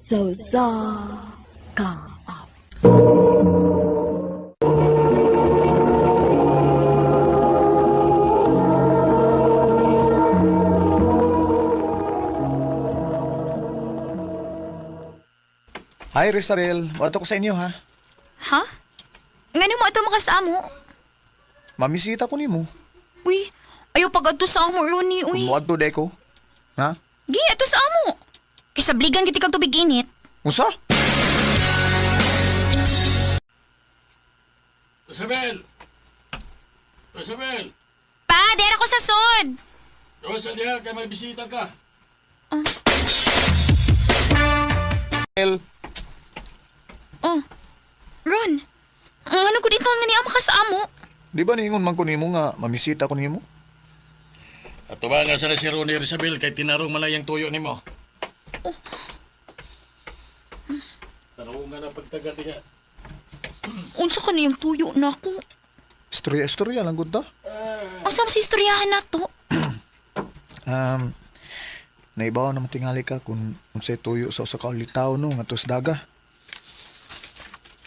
Sa usa ka awit. Hi, Rizabel. Moadto ko sa inyo, ha? Ha? Ngano mo ato makasamo? Mamisita ko nimo. Uy, ayaw pag-adto sa amo, Ronnie, uy. Moadto de ko. Ha? Gi, ato sa amo. Kay sabligan gyud kag tubig init. Unsa? Isabel! Isabel! Pa, dera ko sa sod. Doon sa diha kay may bisita ka. El, Oh. Ron, ngano ko dito nga niya makasamo? di ba niingon man ko nimo nga mamisita ko nimo? Ato ba nga sa si Ronnie, Isabel, kay tinarong man lang yung tuyo nimo. Tarong nga na pagtaga diha. Unsa ka niyang tuyo na ako? Istorya, istorya lang gud ta. Unsa man sa istoryahan nato? Um, naibaw naman tingali ka kung unsay tuyo sa usa ka ulitaw no nga tos daga.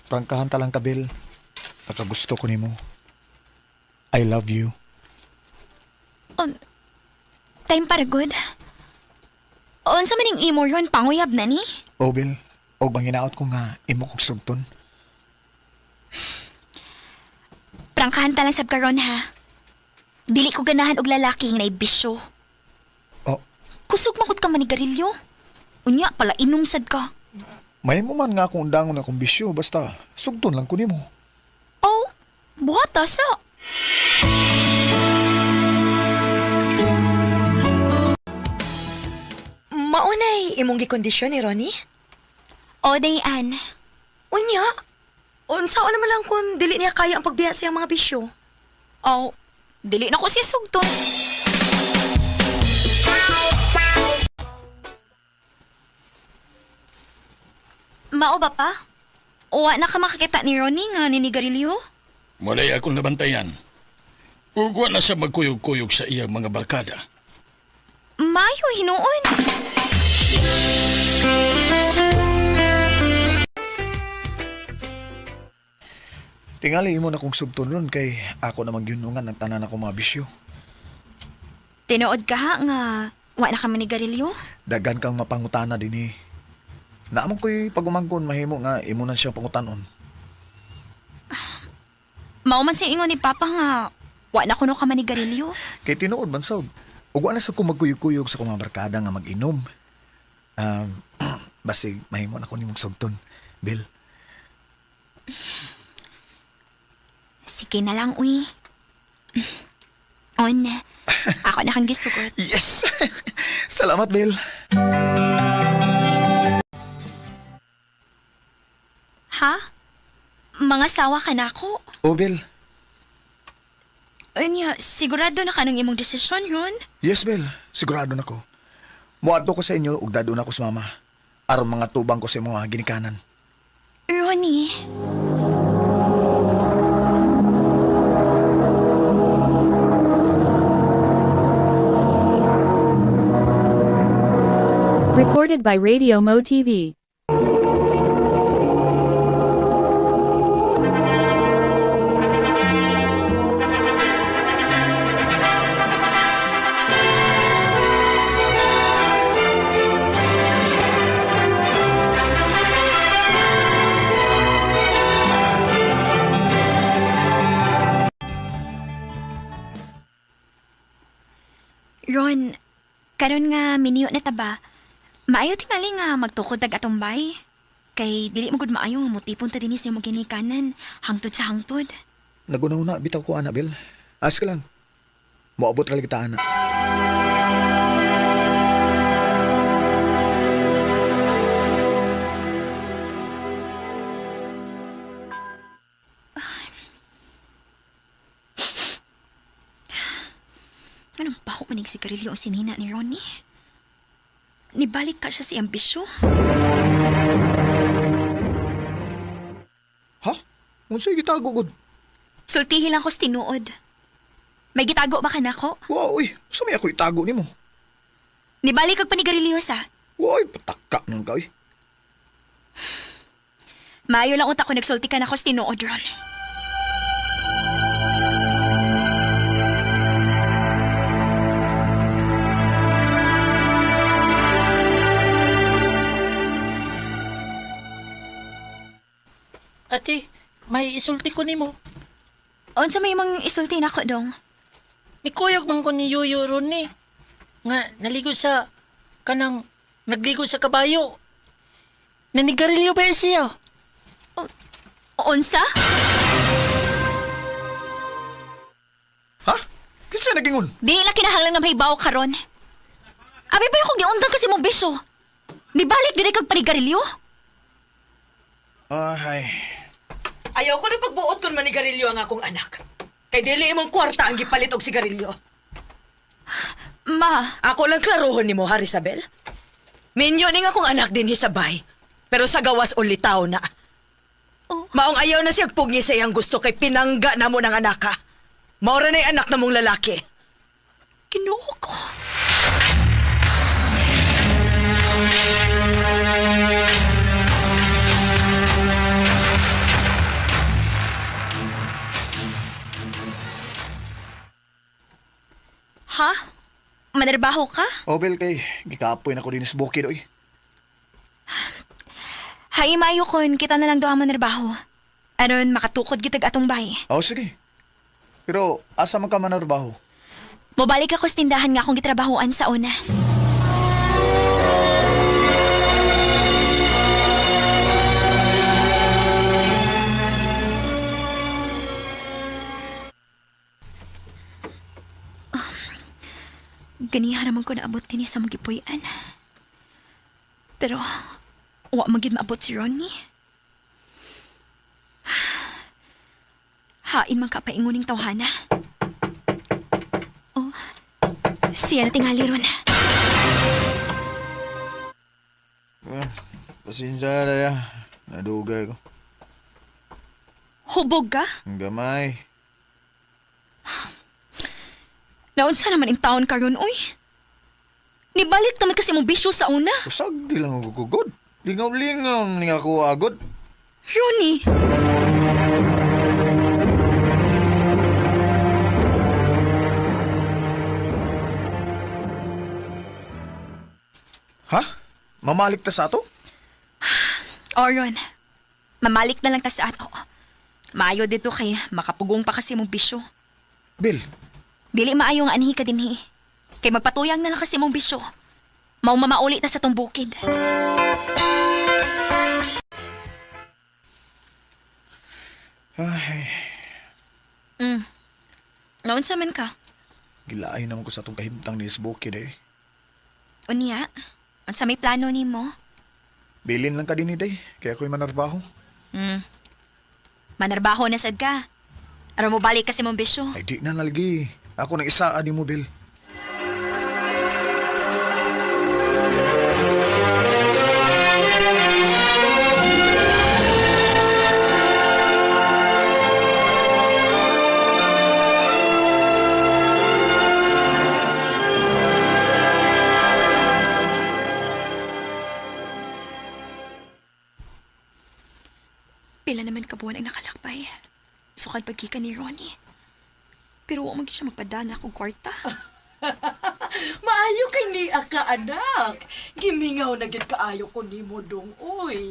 Prangkahan ta lang kabil. Nakagusto ko nimo. I love you. On, time para good. Unsa man ning imo Ron, panguyab na ni? O Bill, og manginaot ko nga imo kog sugton. Prangkahan ta lang sab karon ha. Dili ko ganahan og lalaki nga naibisyo. Oh, Kusog man gud ka manigarilyo. Unya pala inom sad ka. mahimo man nga akong undangon akong bisyo basta sugton lang ko nimo. Oh, buhata sa. Maunay imong gikondisyon ni Ronnie? O, Dayan. Unya, unsa naman lang kung dili niya kaya ang pagbiya sa iyang mga bisyo. Oh, dili na ko siya sugton. Mao ba pa? Wa na ka makakita ni Ronnie nga ninigarilyo? Walay akong nabantayan. Ug wala siya magkuyog-kuyog sa iyang mga barkada. Mayo hinuon. Tingali imo na kong sugton ron kay ako na magyunungan ang tanan akong mga bisyo. Tinuod ka ha nga wa na ka manigarilyo? Dagan kang mapangutana dinhi. Naamon ko'y pagumangkon mahimo nga imo na siya pangutanon. Mao man sa ingon ni Papa nga wa na kuno ka manigarilyo. Kay tinuod man sad. Ug wa na sa ko magkuyog-kuyog sa akong mga barkada nga mag-inom. Um, basig mahimo na ko nimong sugton, Bill. Sige na lang, uy. On, ako na kang gisugot. Yes. Salamat, Bill. Ha? Mga sawa ka na ako? Oh, Bill. Unya, sigurado na ka ng imong desisyon, Ron? Yes, Bill. Sigurado na ko. Muadto ko sa inyo ug dadon ako sa mama. Aron mga tubang ko sa imong mga ginikanan. Ronnie. Recorded by Radio Mo TV. Ron, karon nga miniyo na ta ba? Maayo tingali nga magtukod tag atong bay. Kay dili mo gud maayo nga mutipon ta dinhi sa imong ginikanan, hangtod sa hangtod. Nagunaw na bitaw ko ana, Bill. Ask ka lang. Moabot ra kita ana. Anong baho manig sigarilyo ang sinina ni Ronnie? Nibalik ka siya sa iyang bisyo? Ha? Unsay gitago gud? Sultihin lang ko sa tinuod. May gitago ba ka nako? Wow, uy, sa may ako itago nimo. Nibalik kag panigarilyo sa. Uy, pataka nun ka, uy. Maayo lang unta ko nagsulti ka na ako sa tinuod, Ron. Ate, may isulti ko nimo. Unsa may imong isulti nako dong? Nikuyog man ko ni Yuyo ron ni. Nga naligo sa kanang nagligo sa kabayo. Nanigarilyo ba siya? Unsa? Ha? Kinsa nagingon? Dili lang kinahanglan nga mahibaw karon. Abi ba yung kung giundang kasi mong bisyo? Nibalik dili kag panigarilyo? Ay, Ayaw ko na pagbuoton manigarilyo ang akong anak. Kay dili imong kwarta ang gipalit og sigarilyo. Ma, Ako lang klarohon nimo, ha, Isabel? Minyo ning akong anak dinhi sa bay. Pero sa gawas ulitaw na. Oh. Maong ayaw na siyang pugni sa iyang gusto kay pinangga na mo ng anak ka. Maura na'y anak na mong lalaki. Ginoo ko. Ha? Manarbaho ka? Obel kay gikapoy na ko din sa bukid oy. Hay, maayo kon kita na lang doon ang manarbaho. Aron, makatukod gitag atong bay. Oh, sige. Pero asa man ka manarbaho? Mobalik ako sa tindahan nga akong gitrabahoan sa una. Ganiha naman ko naabot din sa magipuy-an. Pero, wa magid maabot si Ronnie. Hain man ka painguning tawhana. Oh, siya na tingali ron. Pasensya na ya. Nadugay ko. Hubog ka? Ang gamay. Naunsa naman in taon karon oy. Nibalik naman kasi mong bisyo sa una. Usag di lang ako gugod. Lingaw-lingaw ni ako agod. Ronnie! Ha? Mamalik ta sa ato? Oron, mamalik na lang ta sa ato. Maayo dito kay makapugong pa kasi mong bisyo. Bill, Dili maayo nga anhi ka dinhi. Kay magpatuyang na lang kasi mong bisyo. Mao mamauli ta sa tong bukid. ay, Naunsa man ka? gilaay naman ko sa atong kahimtang ni sa bukid eh. Unya, unsa may plano nimo? Bilin lang ka din day, kaya ako'y manarbaho. Manarbaho na sad ka. Aron mo balik kasi mong bisyo. Ay di na nalagi. Ako nang isa ani mo, Bill. Pila naman kabuan ang nakalakbay. Sukad pagkika ni Ronnie. Pero wa man gyud siya magpadana akong kwarta. Maayo kay niya ka, anak. Gimingaw na gyud kaayo ko nimo dong, oy.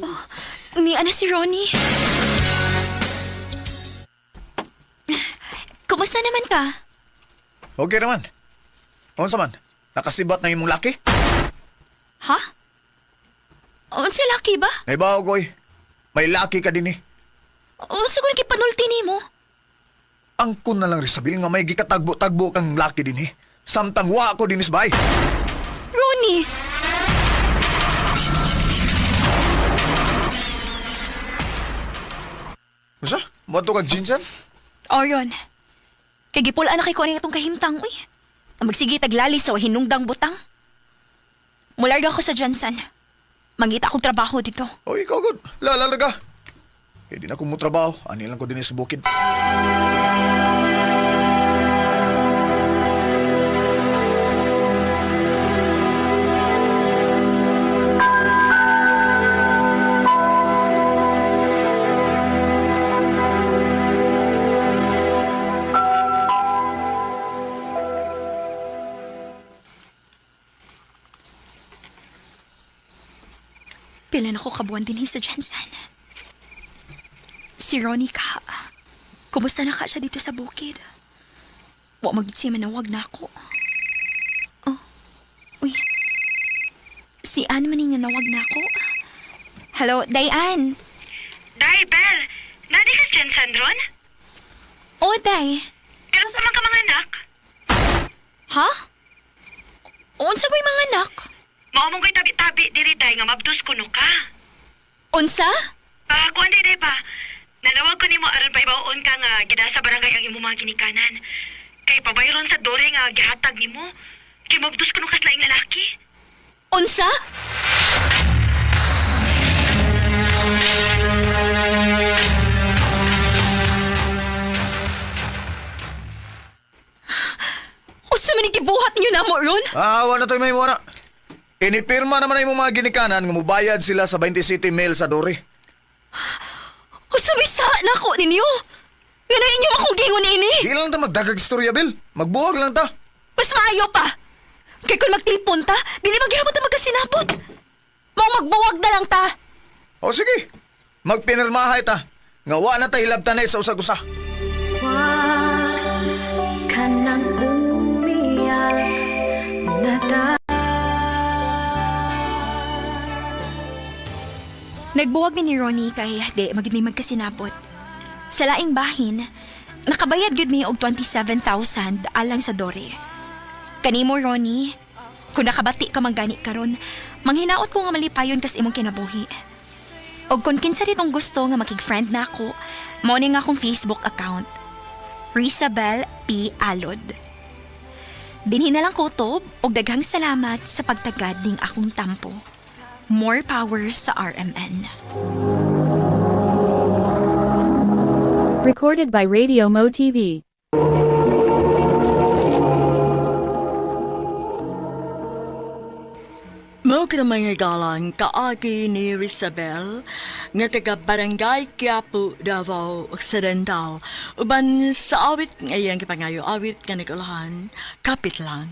Ni ano si Ronnie? Kumusta naman ka? Okay naman. Unsa man? Nakasibat na imong laki? Ha? Unsa laki ba? Naibaw ko eh. May laki ka din eh. Unsa ko nakipanulti nimo? Angkon na lang Rizabel nga may gikatagbo-tagbo kang laki din eh. Samtang wa ko din bay. Ronnie! Unsa? Moadto kag Jinsan? Orion, kay gipulaan na kay ko atong kahimtang, uy. Ang magsige taglali sa hinungdang butang. Mularga ko sa Johnson. Mangita akong trabaho dito. O ikaw gud. Lalalarga. Kaya di na ko mo trabaho. Ani lang ko din sa bukid. Pila na ko kabuan din sa Jensen. Si Ronnie ka. Kumusta na ka siya dito sa bukid? Wa magid siya manawag na ako. Oh, uy. Si Ann maning nanawag na ako. Hello, Diane. Day, Bel! Nadi ka Jensen ron? Oh, Day. Pero sa man ka mga anak? Ha? Unsa ko'y mga anak? Mao mong ko'y tabi-tabi diri day nga mabdos kuno ka. Unsa? Ah, kuan day day ba? Nalawag ko nimo aron pahibaw-on ka nga gida sa barangay ang imong mga ginikanan. Kay pabayron sa dore nga gihatag nimo. Kay mabdos kuno kas laing lalaki. Unsa? Unsa man ang gibuhat ninyo namo ron? Ah, wala to'y may na. Inipirma naman na imong mga ginikanan nga mubayad sila sa 27 mil sa dori. Unsa may sa nako ninyo? Nga nang inyo akong gingon ini? Di lang ta magdagag istorya, Bill. Magbuwag lang ta. Mas maayo pa. Kay kung magtilpon ta, dili maghihapon ta magkasinabot. Mao magbuwag na lang ta. O sige, magpinirmahay ta. Nga wa na ta hilabtanay sa usag-usa. Nagbuwag mi ni Ronnie kay di magid may magkasinabot. Sa laing bahin, nakabayad gyud mi og 27,000 alang sa dore. Kanimo Ronnie, kung nakabati ka man gani karon, manghinaot ko nga malipayon kas imong kinabuhi. Og kung kinsa ditong gusto nga makig-friend na ako, mao ni nga akong Facebook account. Rizabel P. Alod. Dinhi na lang kutob og daghang salamat sa pagtagad ning akong tampo. More power sa RMN. Recorded by Radio Mo TV. Mao ka mga galang kaagi ni Risabel nga taga Barangay Quiapo, Davao Occidental. Uban sa awit nga iyang gipangayo awit nga nagulahan, kapit lang.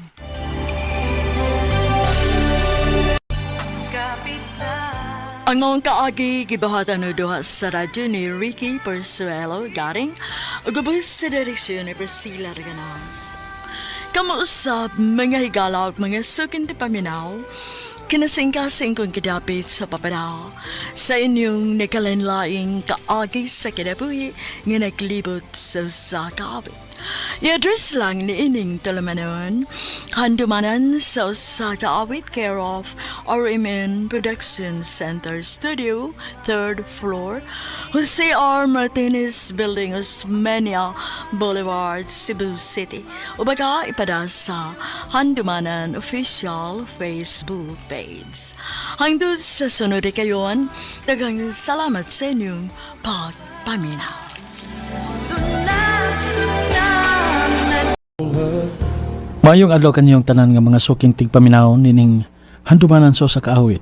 Ang maong kaagi gibuhatan o duha sa radyo ni Ricky Persuelo Garing ug ubos sa direksyon ni Priscilla Reganas. Kamuusap mga higala ug mga sukin ti paminaw, kinasingkasing kong kidapit sa papadal sa inyong nakalanlaing kaagi sa kinabuhi nga naglibot sa usa ka awit. I-address lang ni ining talamanon, handumanan sa usa ka awit care of RMN Production Center Studio, 3rd floor, Jose R. Martinez Building, Osmeña Boulevard, Cebu City. O baka ipada sa Handumanan Official Facebook page. Hangtod sa sunod kayon, daghang salamat sa inyong pagpaminaw. Maayong adlaw kaniyong tanan nga mga suking tigpaminaw nining handumanan so sa kaawit.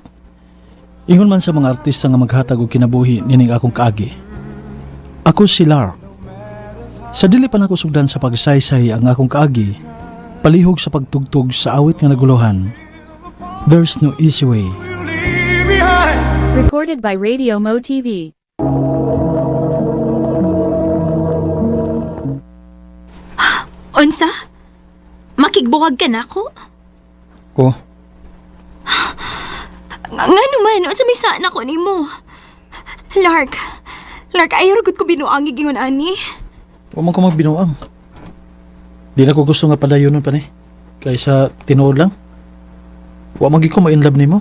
Ingon man sa mga artista nga maghatag og kinabuhi nining akong kaagi. Ako si Lark. Sa dili pa nako sugdan sa pagsaysay ang akong kaagi, palihog sa pagtugtog sa awit nga naguluhan. There's no easy way. Recorded by Radio Mo TV. Unsa? Makigbuwag ka na ako? Ko, Nga naman, unsa may saan ako nimo? Lark, Lark, ayaw gud ko binuangi gingon ani. wa man ko magbinuang. Di na ko gusto nga padayonon pa ni. Kaysa tinuod lang. Wa man gid ko ma-inlove nimo.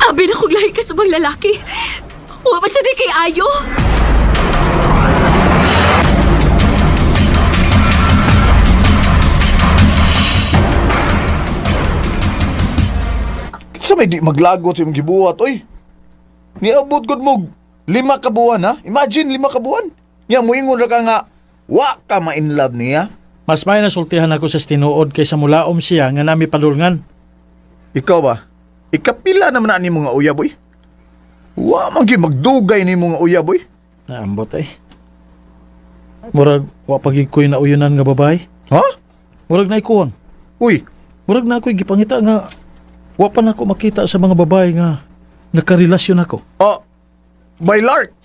Abi na kong lahi ka sa mga lalaki. Wa pa sa di kay ayo. Kinsa may di maglagot sa imong gibuhat, oy? Niabot gud mo 5 ka buwan, ha? Imagine 5 ka buwan. Nya moingon ra ka nga wa ka ma-in love niya. Mas may nasultihan ako sa tinuod kaysa mulaom siya nga nami padulngan. Ikaw ba? Ikapila naman na ni mga uyab, oy. Wa man gyud magdugay ni mga uyab, oy. Naambot eh. Murag wa pagig ko'y nauyunan nga babae. Ha? Murag naikuwang. Uy, Murag na ako'y gipangita nga wa pa nako makita sa mga babae nga nakarelasyon ako. Oh, by Lark.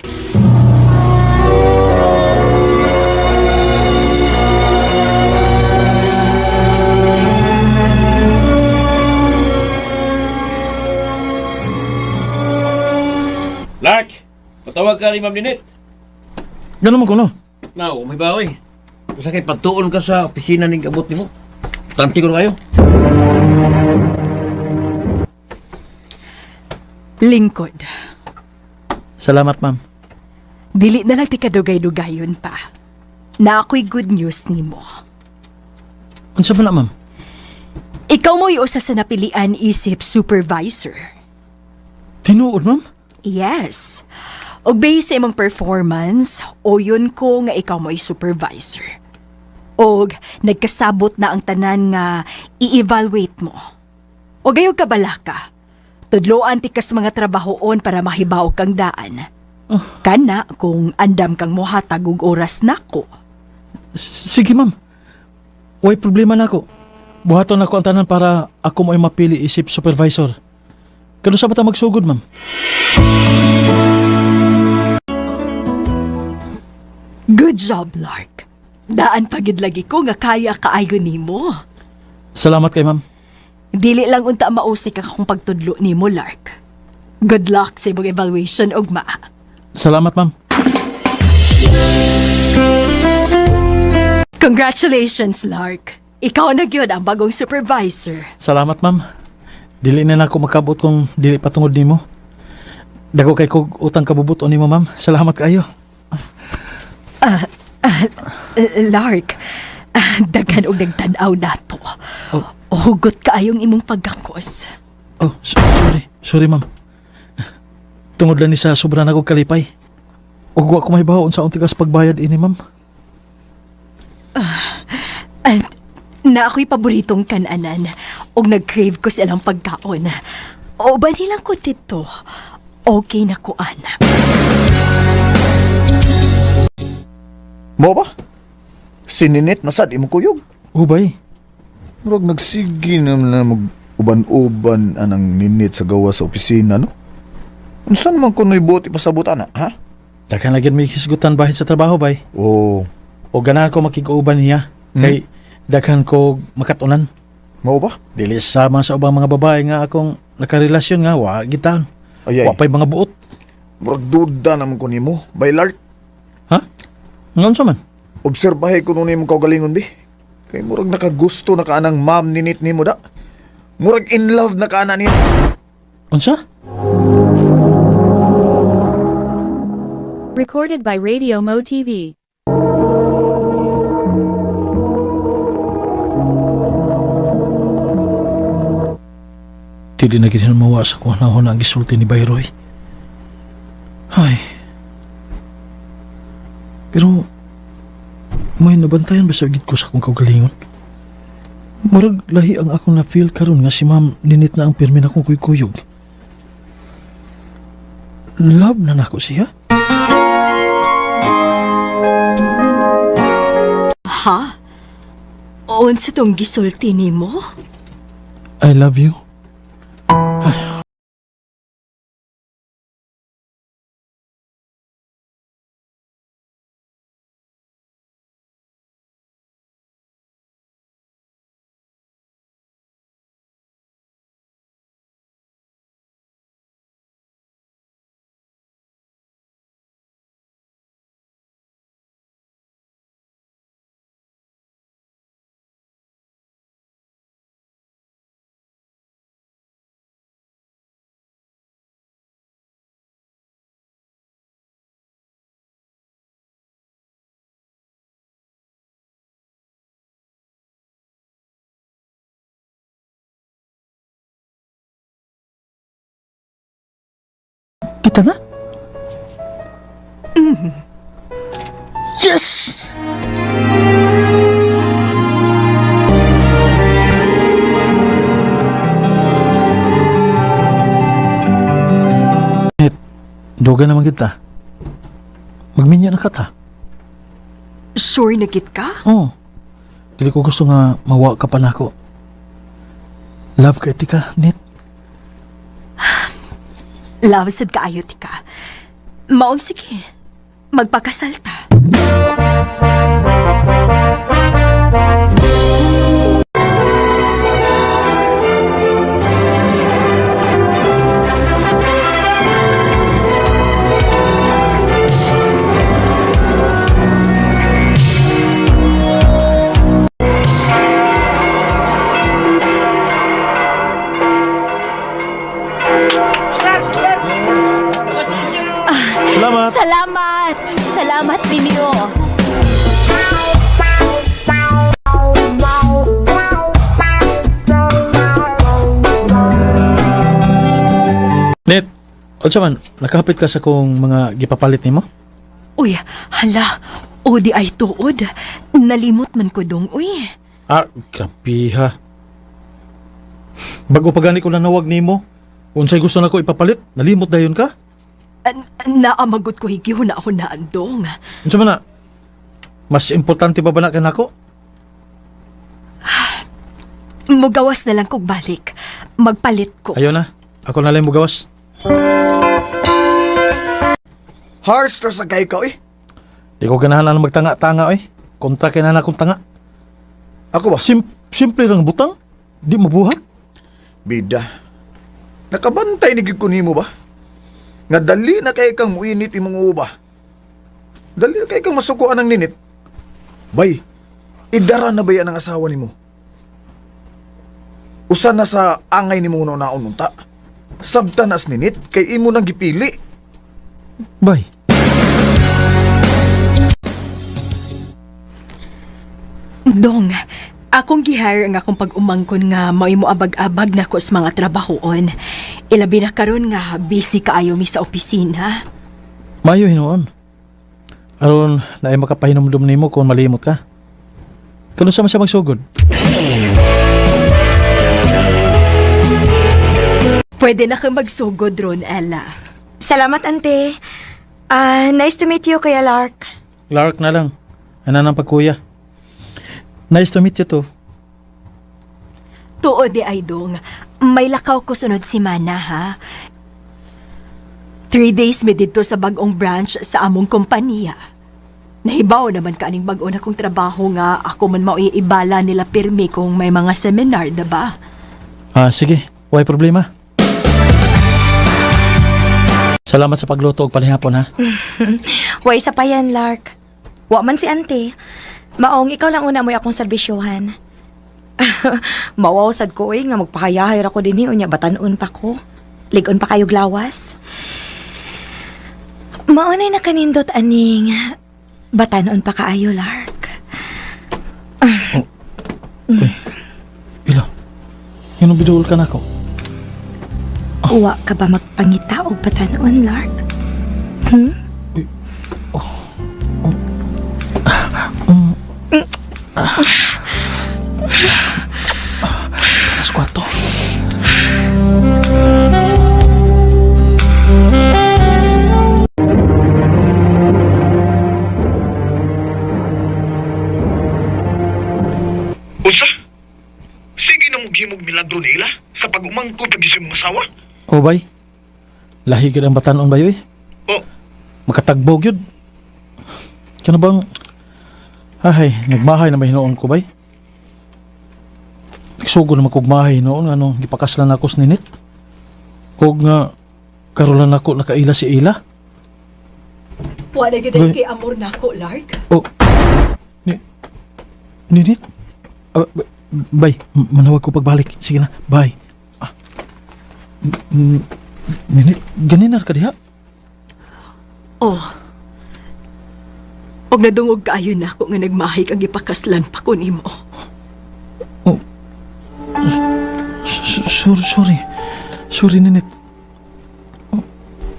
Lark, patawag ka ni Ma'am Ninit. Ganun man ko no. Now, may bawi. Basta kay patuon ka sa opisina ning abot nimo. Tanti ko na kayo. Lingkod. Salamat, ma'am. Dili na lang ti kadugay-dugayon pa. Na ako'y good news nimo. Unsa man na, ma'am? Ikaw mo'y usa sa napilian isip supervisor. Tinuod, ma'am? Yes. Og based sa imong performance, o yun ko nga ikaw mo'y supervisor. Og nagkasabot na ang tanan nga i-evaluate mo. O gayog kabalaka. Tudloan ti kas mga trabahoon para mahibaw kang daan. Kana kung andam kang mohatag og oras nako. Sige, ma'am. Way problema na ako. Buhaton ako ang tanan para ako mo'y mapili isip supervisor. Kano sa bata magsugod, ma'am? Good job, Lark. Daan pagid lagi ko nga kaya kaayo nimo. Salamat kay ma'am. Dili lang unta mausik ang akong pagtudlo nimo, Lark. Good luck sa imong evaluation ugma. Salamat, ma'am. Congratulations, Lark. Ikaw na gyud ang bagong supervisor. Salamat, ma'am. Dili na nako makabot kung dili patungod nimo. Dako kay kog utang kabubuton nimo, ma'am. Salamat kaayo. Lark, daghan og nagtan-aw nato. Oh. Hugot kaayong imong paggakos. Oh, sorry. Sorry, ma'am. Tungod lang ni sa sobra na kog kalipay. Ug wa ko mahibaw unsa tikas pagbayad ini, ma'am. And na ako'y paboritong kananan og nag-crave ko sa ilang pagkaon. O ba nilang ko dito? Okay na ko, ana. Mo ba? Sininit masad imong kuyog. Ubay. Murag nagsige naman na mag uban-uban anang ninit sa gawa sa opisina, no? Unsa naman kuno'y buot ipasabot ana, ha? Daghan lagi may hisgutan bahin sa trabaho, bay. Oh, O ganahan ko makig-uban niya. Kay daghan ko makatunan. mao ba? Dili sama sa ubang mga babae nga akong nakarelasyon nga wa gitan. Ay, ay. Wa pa'y mga buot. Murag duda naman ko nimo, bay Lark. Ha? Ngon sa man? Obserbahe ko nun imong kaugalingon bi. Kay murag nakagusto na ka anang ma'am ninit nimo da. Murag in love na ka ana niya. Unsa? Recorded by Radio Mo TV. Dili na gid mawa sa kuha na ang gisulti ni Bayroy. Ay. Pero may nabantayan ba sa gid ko sa akong kaugalingon? Murag lahi ang akong na-feel karon nga si ma'am ninit na ang pirmi na akong kuykuyog. Love na nako siya. Ha? Unsa tong gisulti nimo? I love you. Kita na? Yes! Net, duga naman kita. Magminya na ka ta. Sure na gid ka? Oo. Dili ko gusto nga mawa ka pa nako. Love kay tika, Nit. Love sad kaayo tika. Maong sige. Magpakasal ta. Salamat. Salamat! Salamat ninyo. Nit, unsa man, nakahapit ka sa kong mga gipapalit nimo? Uy, hala. O di ay tuod. Nalimot man ko dong, uy. Ah, grabe ha. Bago pa gani ko nanawag nimo, unsay gusto nako ipapalit, nalimot dayon ka? Naamagot ko higyo na ako naandong. Unsa man na? Mas importante ba ba na kanako? Mugawas na lang kog balik. Magpalit ko. Ayo na. Ako na lang mugawas. Harsh ra sa kay ka eh. Di ko ganahan na magtanga-tanga oy. Kontra kay na akong tanga. Ako ba? Simple lang butang. Di mabuhat. Bida. Nakabantay ni gyud ko nimo ba? Nga dali na kay kang muinit imong uba. Dali na kay kang masukuan ang ninit. Bay, idara na ba yan ang asawa nimo? Usa na sa angay nimo naon unta. Sabta na as ninit kay imo nang gipili. Bay. Dong, akong gihire ang akong pag-umangkon nga mao'y moabag-abag nako sa mga trabahoon. Ilabi na karon nga busy kaayo mi sa opisina. Mayo hinuon. Aron naay makapahinumdum nimo kung malimot ka. Kano sa man siya magsugod? Pwede na kang magsugod ron, Ella. Salamat, ante. Nice to meet you, Kuya Lark. Lark na lang. Ana nang pagkuya. Nice to meet you too. Tuod di ay dong. May lakaw ko sunod si Mana, ha? 3 days mi didto sa bagong branch sa among kompanya. Nahibaw naman ka aning bag-o na kong trabaho nga ako man mauiibala nila pirmi kung may mga seminar, diba? Ah, sige. Way problema. Salamat sa pagluto og panihapon ha. Way sa pa yan, Lark. Wa man si ante. Maong ikaw lang una mo'y akong serbisyuhan. Mawaw sad ko eh, nga magpahayahay ra ko dinhi unya batan-on pa ko. Ligon pa kayo glawas. Maunay na kanindot aning batan-on pa kaayo, Lark. Ila. Ngano bidol ka nako? Uwa ka ba magpangita og batan-on, Lark? Alas kwarto. Unsa? Sige na mo gimog milagro nila sa pag-umangkon pag imong asawa? Oh, bay. Lahi gid ang batan-on bayo eh. Oh, Makatagbog yun. Kano bang... Ay, nagmahay na may hinuon ko, bay. Nagsugo na magkugmahay noon, ano, gipakaslan ako sa ninit. Og nga, karolan ako nakaila si Ila. Wala gyud Uy. kay amor nako, Lark. Oh, ni, ninit? Ah, bay, manawag ko pagbalik. Sige na, bye. Ah, ninit, ganinar ka diha? Oh. Og nadungog kaayo nako nga nagmahay kang gipakaslan pa ko nimo. Oh. Sorry, sorry. Sorry, Ninit. Oh,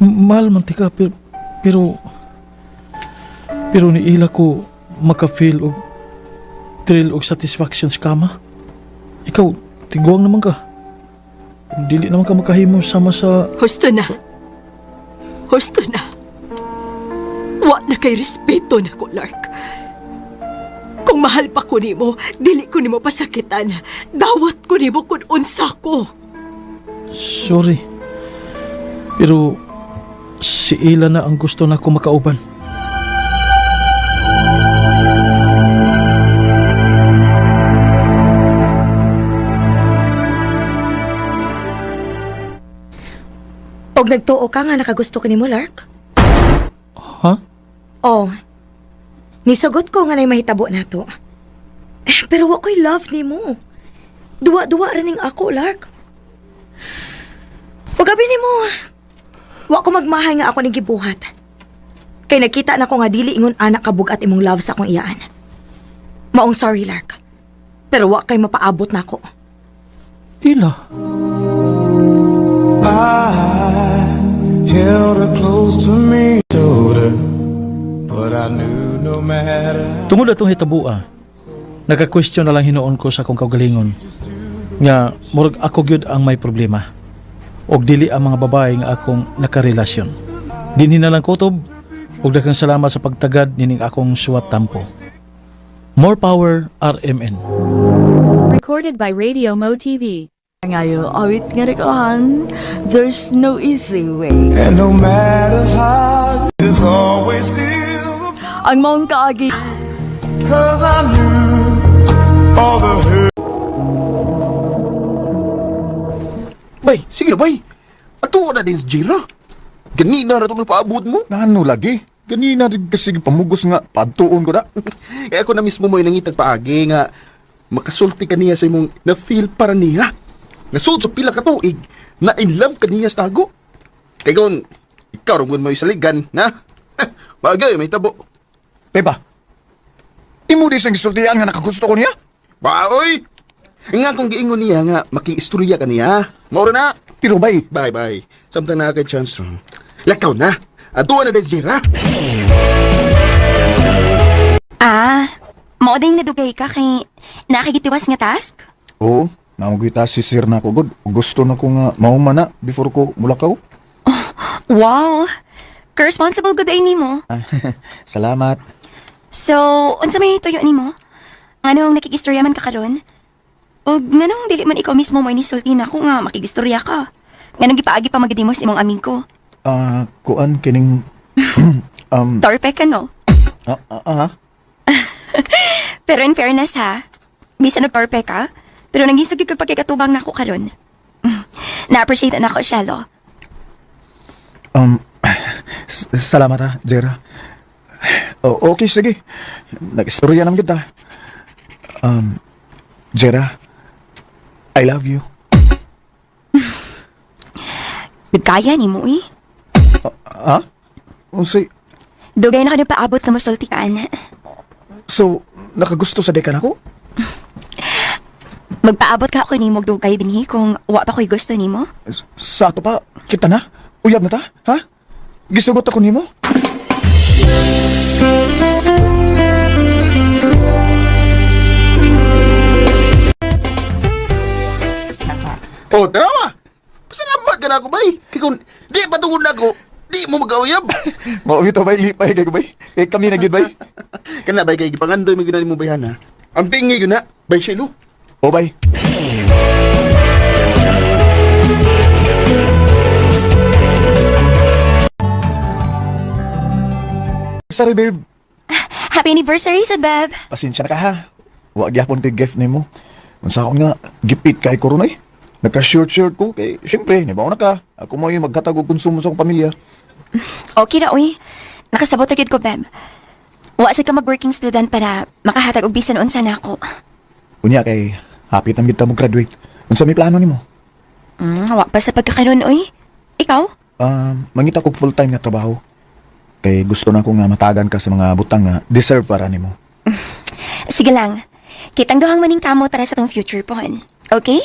mahal man tika, pero... Pero, pero niila ko maka-feel og thrill og satisfaction sa kama. Ikaw, tiguang naman ka. Dili naman ka makahimo sama sa... Husto na. Husto na. Wa na kay respeto nako, Lark. Kung mahal pa ko nimo, dili ko nimo pasakitan. Dawat ko nimo kung unsa ko. Sorry. Pero si Ila na ang gusto na ko makauban. Og nagtuo ka nga nakagusto ko nimo, Lark? Ha? Oh. Nisugot ko nga nay mahitabo nato. Eh, pero wa ko'y love nimo. Duwa-duwa ra ning ako, Lark. Ug abi nimo. Wa ko magmahay nga ako ning gibuhat. Kay nakita na ko nga dili ingon anak kabugat imong love sa akong iyaan. Maong sorry, Lark. Pero wa kay mapaabot nako. Ila? Held her close to me, told her, but I knew no matter. Tungod atong hitabua, nagka-question na lang hinuon ko sa akong kaugalingon nga murag ako gyud ang may problema og dili ang mga babae nga akong nakarelasyon. Dinhi na lang kutob ug daghang salamat sa pagtagad nining akong suwat tampo. More power, RMN. Recorded by Radio Mo TV. Ngayo, awit nga rikohan, there's no easy way. And no matter how, there's always still a Ang maong kaagi, 'Cause I knew all the hurt. Bay, sige na bay. Ato na din si Jira. Ganina ra itong paabot mo. Ano lagi? Ganina rin kasi pamugos nga padtuon ko da. Kaya ako na mismo mo'y nangitag paagi nga makasulti ka niya sa imong na-feel para niya. Nasud sa pila ka tuig na in love ka niya sa tago. Kay kon ikaw ra mo saligan na. Bagay may tabo. Beba, imo di siyang gisultian nga nakagusto ko niya? Ba oy. Nga kung giingon niya nga makiistorya ka niya. Mao ra na. Pero bay, Bye bye. Samtang naa kay chance ron. Lakaw na. Ato na din si Jira. Ah, mao ding nadugay ka kay nakagitiwas nga task? Oo, namugita si sir na ako god. Gusto na ko nga mauma na before ko mulakaw. Wow! Ka-responsible good ay nimo. Salamat. So, unsa may tuyo nimo? Nganong nakigistorya man ka karon? Og nganong dili man ikaw mismo mo inisulti na ako nga makigistorya ka? Nganong gipaagi pa magdimos imong amigo? Ah, kuan kining Torpe ka, no? ah, ah, ah. Pero in fairness ha, bisan nagtorpe ka, pero nangisog gyud kag pagkikatubang nako karon. Na-appreciate na ako, Shelo. Um, salamat ha, Jera. Oh, okay, sige. Nag-istorya naman kita. Jera, I love you. Nagkaya nimo eh. Ah? Unsay, Dugay na ka nagpaabot nga mosulti ka, ana. So, nakagusto sa dekan ako? Magpaabot ka ako nimo og dugay dinhi kung wa pa ko'y gusto nimo. Sa ato pa, kita na. Uyab na ta, ha? Gisugot ako nimo? Oh, tara ma. Pasalamat ka na ako, bay. Kay kung di patungod na ako, di mo magauyab. Mao bitaw bay, lipay kay ko bay. Eh, kami na gyud bay. Kana bay kay gipangandoy mo gyud na nimo bayhan ha. Ang pingi gyud na, bay Shelo. O bay. Sorry babe, Happy anniversary, sad beb. pasensya na ka ha. Wa gyapon kay gift nimo. Unsa akon nga gipit kay ko ron ay. Nagka-short-short ko kay syempre nibaw na ka. Ako mo yung maghatag og konsumo sa akong pamilya. Okay ra uy. Nakasabot ra gyud ko, beb. Wa sad ka mag-working student para makahatag og bisan unsa nako. Unya kay happy tam gid ta mo graduate. Unsa may plano nimo? Wa pa sa pagkakaron uy. Ikaw? Mangita kog full-time nga trabaho. Kay gusto na ko nga matagan ka sa mga butang nga deserve para nimo. Sige lang. Kitang duhang maning kamo para sa tong future pohon. Okay?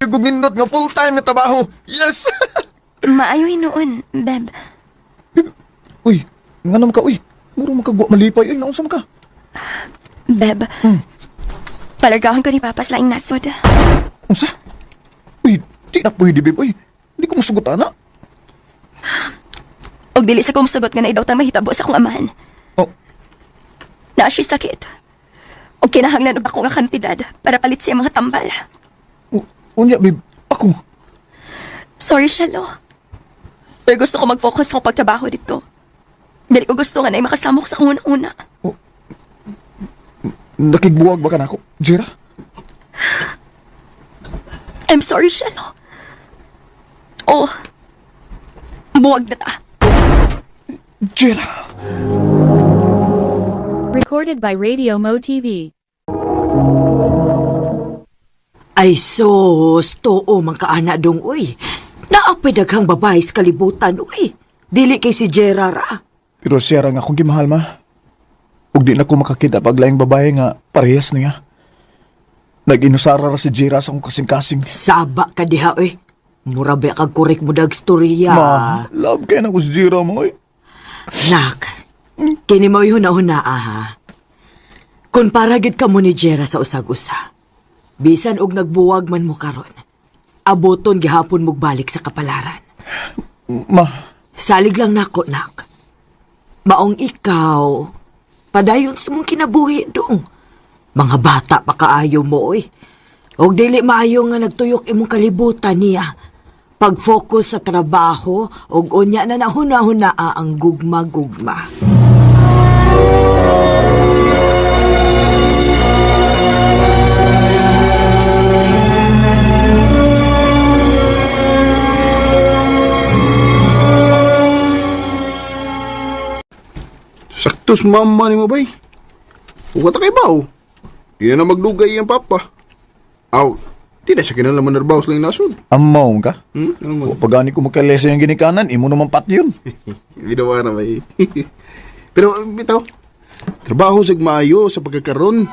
Gumindot nga full-time nga trabaho. Yes. Maayo hinuon, Beb. Uy, nga naman ka, uy. Muro man ka guwa malipay, uy, naunsa man ka? Beb. Palargahon ko ni Papa sa laing nasod. Unsa? Uy, di na pwede, babe, uy. Di ko musugot, ana. Og dili sa kong sugot nga naidaw ta mahitabo sa akong amahan. Oh. Naa siya'y sakit. Og kinahanglan og ako nga kantidad para palit siya mga tambal. Unya, babe, ako. Sorry, Shelo. Pero gusto ko mag-focus sa akong pagtrabaho dito. Dili ko gusto nga na makasamok sa akong una-una. Nakigbuwag ba ka na ako, Jera? I'm sorry, Shelo. Oh, buwag na ta. Jera! Recorded by Radio Mo TV. Ay sos, tuo man kaana dong uy. Naapay daghang babae sa kalibutan uy. Dili kay si Gerard ah. Pero siya ra nga akong gimahal, ma. Ug di na ko makakita pag laing babae nga parehas niya. Nag-inusara ra si Jera sa akong kasing-kasing. Saba ka diha uy. Mura ba kag korek mo dag storya. Ma, love kay na ko si Jera mo, uy. Nak, kini mo huna-huna ha. Kung para gyud ka mo ni Jera sa usag-usa, bisan og nagbuwag man mo karon, aboton gihapon mo balik sa kapalaran. Ma, Salig lang nako, nak. Maong ikaw, padayon sa imong kinabuhi dong. Mga bata pa kaayo mo, oy. Og dili maayo nga nagtuyok imong kalibutan niya. Pag-focus sa trabaho, og unya na nahuna-huna ang gugma-gugma. Saktos mama ni mo bay. Huwag ta kay baw. Di na na maglugay ang papa. Aw, di na siya kinalaman narbaw sa lang nasod. amaw ka? Hmm? Ano man? Wa pa gani ko makalesa yung ginikanan, imo naman pat yun. Ginawa na bay. Pero bitaw, trabaho sa maayo sa pagkakaroon.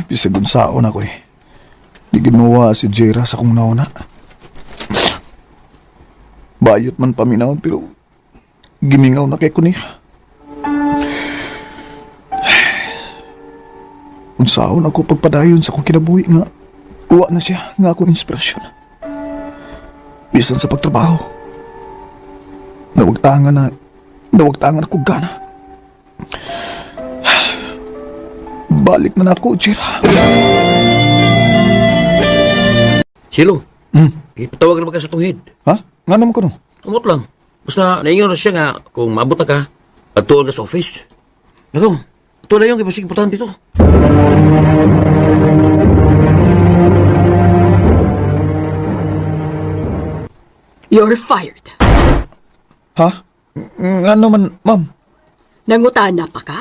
Bisag unsaon ako eh. Di ginawa si Jera sa akong nauna. Bayot man paminaw pero gimingaw na kay ko niya. Unsaon ako pagpadayon sa akong kinabuhi nga uwa na siya nga akong inspirasyon. Bisan sa pagtrabaho. Nawagtangan na nawagtangan ako gana. Balik man ako, Jera. Silo. Ipatawag na ba ka sa tunghid? Ha? Nga naman ko no? Amot lang. Basta naingon na siya nga kung maabot na ka, pagtuon ka sa office. Nako, ito na yung kaya importante ito. You're fired. Ha? Nga naman, ma'am. Nangutana pa ka?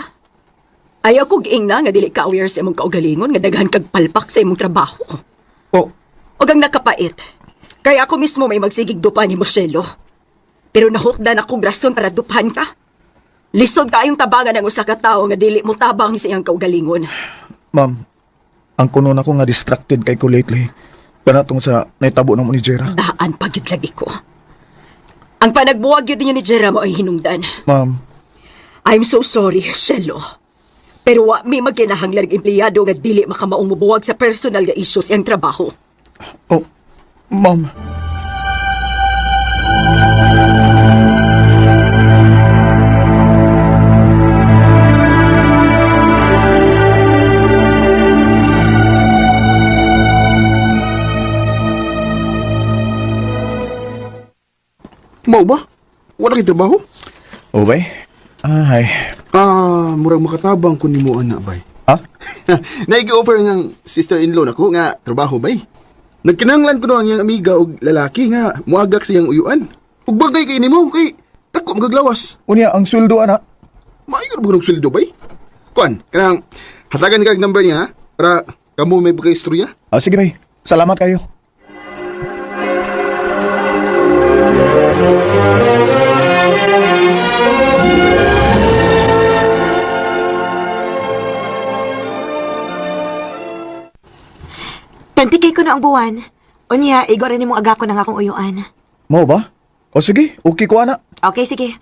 Ayaw kog ingna nga dili ka aware sa imong kaugalingon nga daghan kag palpak sa imong trabaho. Oh, Og ang nakapait. Kaya ako mismo may magsigig dupa ni Moshelo. Pero nahutdan akong rason para dupahan ka. Lisod kayong tabangan ang usa ka tawo nga dili mo tabang sa iyang kaugalingon. Ma'am, ang kuno na ko nga distracted kay ko lately. Kana tungod sa naitabo ng ni Jera. Daan pagid lagi ko. Ang panagbuwag yun ninyo ni Jera mo ay hinungdan. Ma'am, I'm so sorry, Shelo. Pero wa mi magkinahanglan og empleyado nga dili makamaong mobuwag sa personal nga issues iyang trabaho. oh, ma'am. Mao ba? Wala kay trabaho? Oh, bay. Ay. Ah, murag makatabang ko nimo ana bay. Ha? Naigi-offer ng sister-in-law nako nga trabaho bay. Nagkinahanglan ko no ang iyang amiga og lalaki nga moagak sa iyang uyuan. Ug bagay kay nimo kay dako magaglawas. Unya, ang sweldo, ana. Maayo ra ba og sweldo bay? Kuan, kanang hatagan kag number niya ha, para kamo may pagka-istorya. Ah, sige, bay. Salamat kayo. kuno ang buwan. Unya, igo rin nimong agako ng akong uyuan. Mao ba? O sige, okay ko ana. Okay, sige.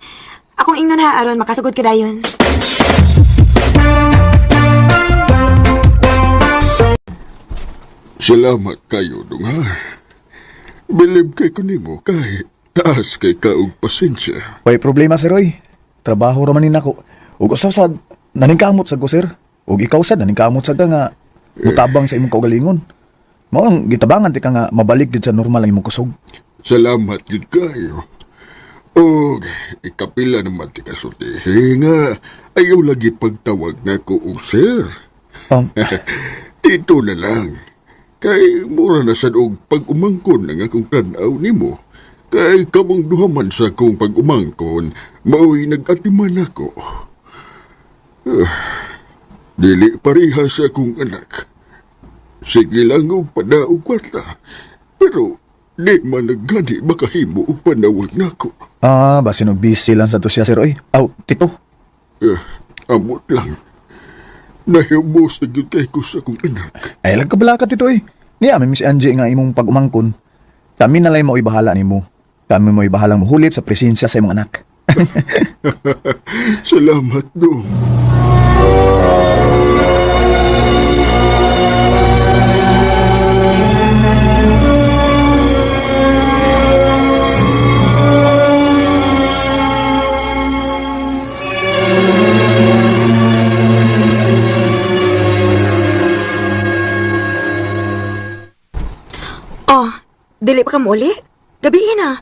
Akong ingnon ha, aron makasugod ka dayon. Salamat kayo dong ha. Bilib kay ko nimo kay taas kay ka og pasensya. Way problema sir oy. Trabaho ra man ni nako. Ug usaw sad naningkamot sad ko sir. Ug ikaw sad naningkamot sad ka nga mutabang sa imong kaugalingon. Mao ang gitabangan ti ka nga mabalik gid sa normal ang imong kusog. Salamat gyud kayo. Og ikapila naman ti kasultihi nga ayaw lagi pagtawag nako og sir. Dito na lang. Kay mura na sad og pag-umangkon ang akong tan-aw nimo. Kay kamong duha man sa akong pag-umangkon, mao'y nag-atiman ako. Ah, dili pareha sa akong anak. Sige lang og padaog kwarta. Pero di man naggani makahimo og panawag nako. Ah, basin og busy lang sa to siya sir oy. Aw, tito. Eh, amot lang. Nahibos na gyud kay ko sa akong anak. Ay lang kabala ka tito oy. Niya mi Miss Angie nga imong pag-umangkon. Kami na lang mao'y bahala nimo. Kami mo'y bahalang mohulip sa presensya sa imong anak. Salamat dong. Oh, dili pa ka muli? Gabihin na.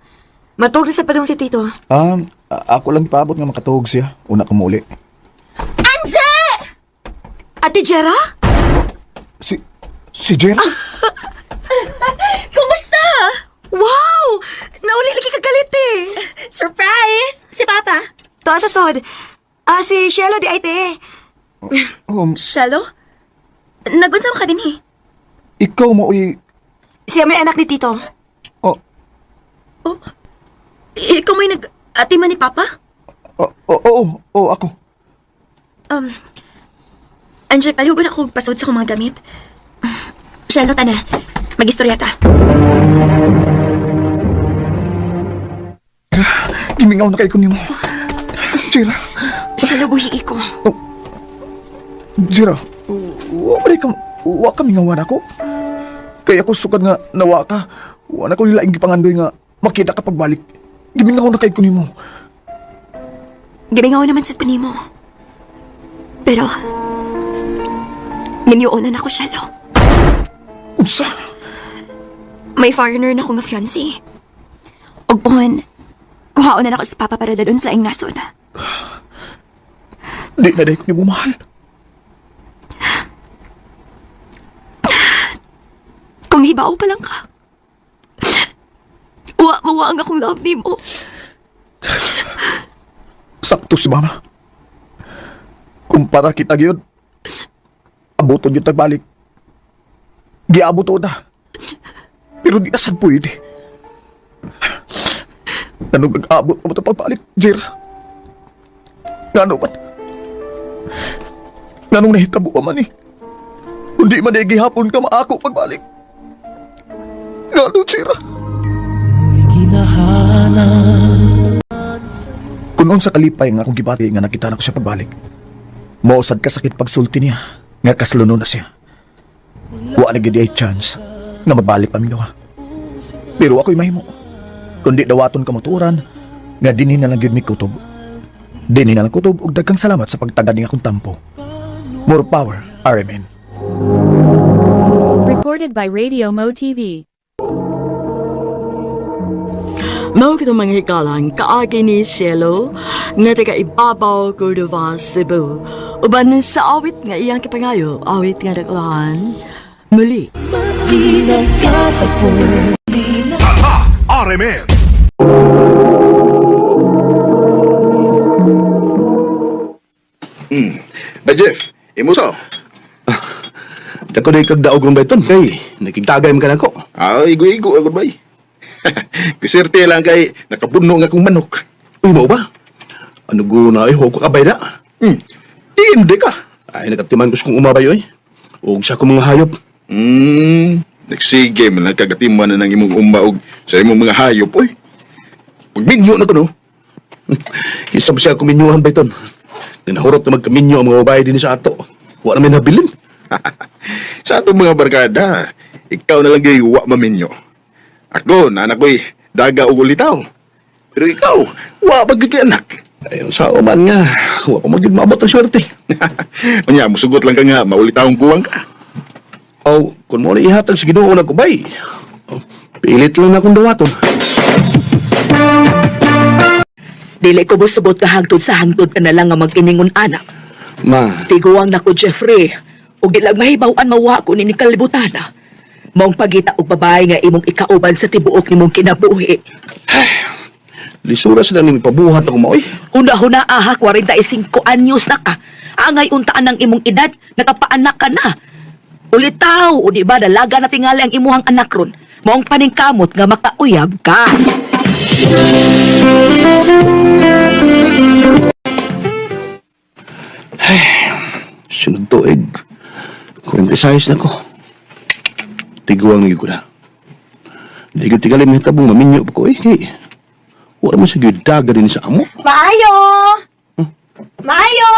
Matug na sa padong si Tito. Ah, ako lang ipaabot nga makatuog siya. Una ko muuli. Anje! Ate Jera? Si Jera? Kumusta? Wow! Nauli lagi kagalit eh. Surprise! Si Papa. Tuwa sa sod. Ah, si Shelo di ay te. Shelo? Nagunsa mo ka din eh. Ikaw mo uy. Siya may anak ni Tito. Oh, Oh, ikaw may nag-atiman ni Papa? oh, oh, oh, oh, ako. Anjay, palihugon ako og pasod sa akong mga gamit. Shelo, tana. Mag-istorya ta. Gimingaw na kay ko nimo. Jera, Shelo, buhi ko. Jera. Wa ba ka wa ka mingawan ako? Kaya ako sukad nga nawa ka. Wa na ko laing gipangandoy nga makita ka pagbalik. Gimingaw na kay ko nimo. Gimingaw naman sa panimo. Pero, minyoon na ako, Shelo. Unsa? May foreigner na akong nga fiancé. Og pohon, kuhaon na ako sa papa para dalon sa laing nasod. Di na day ko nimo mahal. Kung hibaw pa lang ka, wa mawa ang akong love nimo. Sakto si mama. Kumpara kita gyud. Abuton gyud tagbalik. Giabot ta. Pero di asad pwede. Tanong nag-abot mo ito pagbalik, Jira. Ngano man? Nganong nahitabo pa man eh. Kundi man eh, gihapon ka maako pagbalik. Ngano, Jira? Kung sa kalipay nga akong gibati nga nakita na ko siya pagbalik. Mausad ka sakit pagsulti niya, nga kasluno na siya. Wa na gid ay chance nga magbalik pa mi duha. Pero ako'y mahimo. Kundi dawaton kamuturan nga dinhi na lang gyud mi kutob. Dinhi na lang kutob ug daghang salamat sa pagtagad ning akong tampo. More power, RMN. Recorded by Radio Mo TV. Mao kitong mga hikalang kaagi ni Cielo nga taga Ibabaw, Cordova, Cebu. Uban sa awit nga iyang kipangayo, awit nga dakulahan. Muli. RMN. Ba Jeff, imo sa? Dako day kag daog ron bayton kay nakigtagay man kanako. Ah, igo-igo agad bay. Kuserte lang kay nakapuno nga akong manok. Uy mao ba? Ano go na ay ko kabay na. Di hindi ka. Ay nakatiman ko sa kong umabay oy. Og sa akong mga hayop. Nagsige man lang kagatiman na ng imong uma og sa imong mga hayop, oy. Pagminyo na ko, no? Isa mo siya kuminyuhan ba iton? Tinahurot na magkaminyo ang mga babae din sa ato. Wa namin nabilin. Sa atong mga barkada, ikaw na lang gyud wa maminyo. Ako, nanak ko'y daga og ulitaw. Pero ikaw, wa pa gyud kay anak. Ay, sao man nga, wa pa magyud maabot ang swerte. Unya, musugot lang ka nga, maulitawong kuwang ka. Aw, kung mo na ihatag sa Ginoo na kubay. Oh, pilit lang na akong dawaton. Dili ko musugot ka hangtod sa hangtod ka na lang nga mag-iningon anak. Ma, Tiguang nako Jeffrey. Ug di lang mahibaw-an mawa ko ni kalibutan. Maong pagita og babae nga imong ikauban sa tibuok nimong kinabuhi. lisura sila ning ipabuhat ako maoy. Huna-huna aha, 45 anyos na ka. Angay untaan ng imong edad, nakapaanak ka na. Ulitaw, o di ba, dalaga na tingali ang imuhang anak ron. Maong paningkamot nga makauyab ka. Sunod tuig. 46 na ko. Tiguang gyud ko na. Di ko tigalim ni tabong maminyo pa ko eh. Kay, wala man sa gyud daga din sa amo. Maayo! Maayo!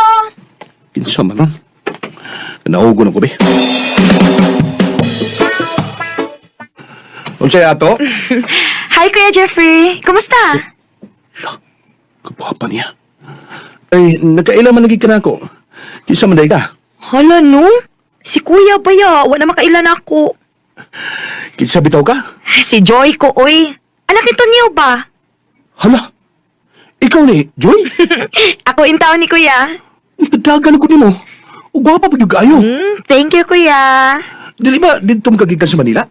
Kinsa man ron. Naugo na ko be. Unsay ato? Hi, Kuya Jeffrey! Kumusta? Kagwapa niya. Ay, nakaila man lagi ka na ako. Kinsa man day ka? Hala, no? Si Kuya ba ya? Wala makailan ako. Kinsa bitaw ka? Si Joy ko, oy. Anak nito niyo ba? Hala! Ikaw ni, Joy? Ako in taon ni Kuya. Ikadagan ko nimo. O gwapa pa gyud kaayo. Thank you, Kuya. Dili ba didto ka gikan sa Manila?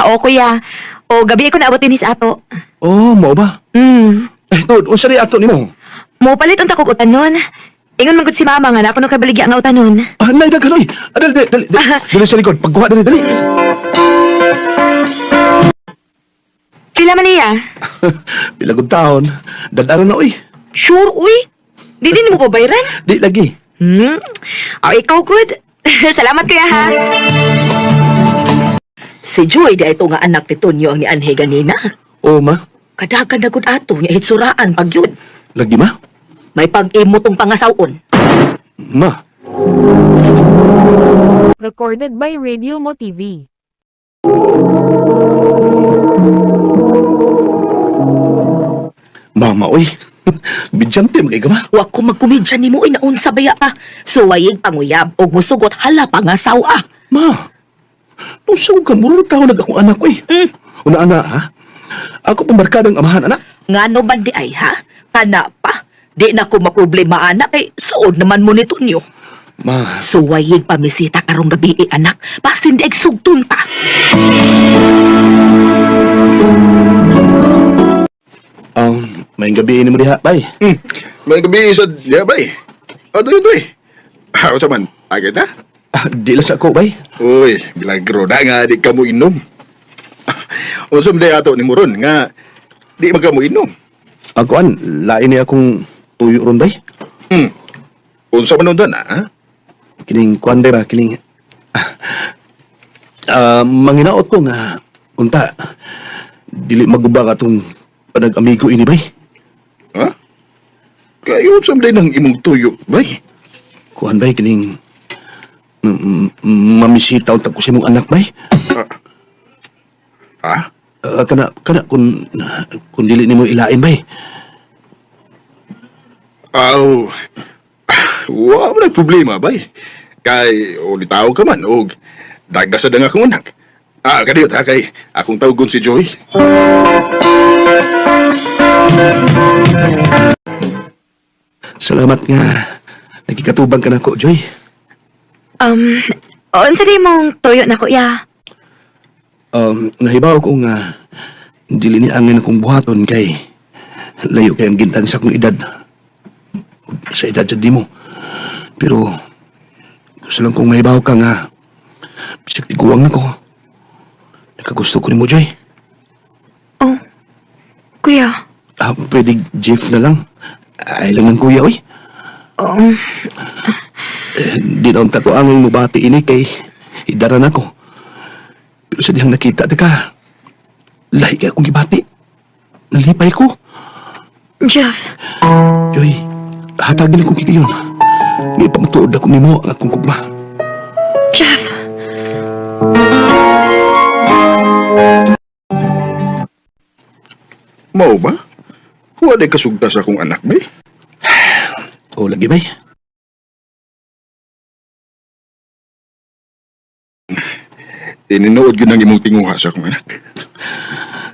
Oo, Kuya. O, gabi ko naabot din sa ato. Oh, mao ba? Eh, tod, unsa ri ato nimo? Mo palit unta kog utanon. Ingon man gud si mama nga na ako nung kabaligya nga utanon. Ah, nay daghan oy. Ah, dali, dali, dali, dali, dali sa likod. Pagkuha dali, dali. Pila man niya? Pila gud taon. Dadaron na oy. Sure, uy. Di din mo pabayran? Di lagi. O, ikaw good. Salamat, Kuya, ha? Si Joy, di ito nga anak ni Tonyo ang nianhe ganina. Oh, ma. Kadagan na gud ato, nga hitsuraan pag yun. Lagi ma. May pag-imo tong pangasawon. Ma. Recorded by Radio Mo TV. Mama oy. Bidyante man kay ka ma. Wa ko magkomedya nimo oy naunsa baya ka. Suwayig panguyab og musugot hala pangasawa. Ma. Unsa ka muro taon nag akong anak oy. Una ana ha. Ako pambarkadang amahan anak. Ngano man di ay ha? Kana pa. Di na ko maproblema anak kay suod naman mo ni Tonyo. Ma. Suwayig pamisita karong gabi eh, anak. Pasin di sugtun ta. May gabi ni mo diha, bay. May gabi sa diha, bay. O, doy, doy. Ah, unsa man? Agad na? Ah, di lang sa ako, bay. Uy, milagro na nga di ka mo inom. Unsa man day ato ni mo ron nga di man ka mo inom. Ako an, lain ni akong tuyo ron, bay. Unsa man nun ha? Kining kuan bay ba, kining manginaot ko nga unta dili maguba ka atong panag-amigo ini bay. Ha? Kayo unsa man day nang imong tuyo, bay? Kuan bay kining mamisita unta ko sa imong anak bay. Ha? Kana kana kun dili nimo ilain bay. Aw. Wa man ay problema, bay. Kay ulitaw ka man og daga sa dang akong anak. Ah, kadiyot ha kay akong tawgon si Joy. Salamat nga nagikatubang ka nako, Joy. Unsa di mong tuyo na, Kuya? Nahibaw ko nga dili ni angin akong buhaton kay layo kay ang gintang sa akong edad. Sa edad sa di mo. Pero gusto lang kong mahibaw ka nga bisag tiguang nako. Nakagusto ko nimo, Joy. Oh, Kuya. Ah, pwede Jeff na lang. Ay lang ng kuya, oy. Eh, di na unta ko angin mubati ini kay idaran ako. Pero sa dihang nakita ta ka, lahi kay akong gibati. Nalipay ko. Jeff, Joy, hatagin akong higayon. Nga ipamatuod ako nimo ang akong kugma. Jeff. Mao ba? Wa day kasugta sa akong anak, bay. O lagi bay. Tininood gyud ang imong tinguha sa akong anak.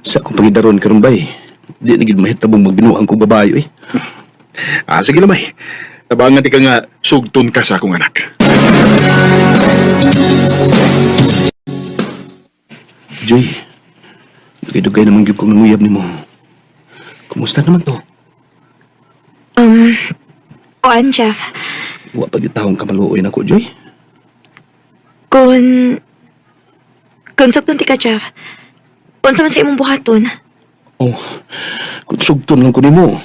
Sa akong pangidaron karon bay, di na gid mahitabong magbinuang kong babayo eh. Ah, sige lang, bay. Tabangan di ka nga sugton ka sa akong anak. Joy, dugay-dugay naman gyud kong nanguyab nimo. Kumusta naman to? Kuan, Jeff. Wa pa gyud taong kamaluoy nako, Joy. Kung... Kung sugton ti ka, Jeff. Unsa man sa imong buhaton? Oh, kung sugton lang ko nimo,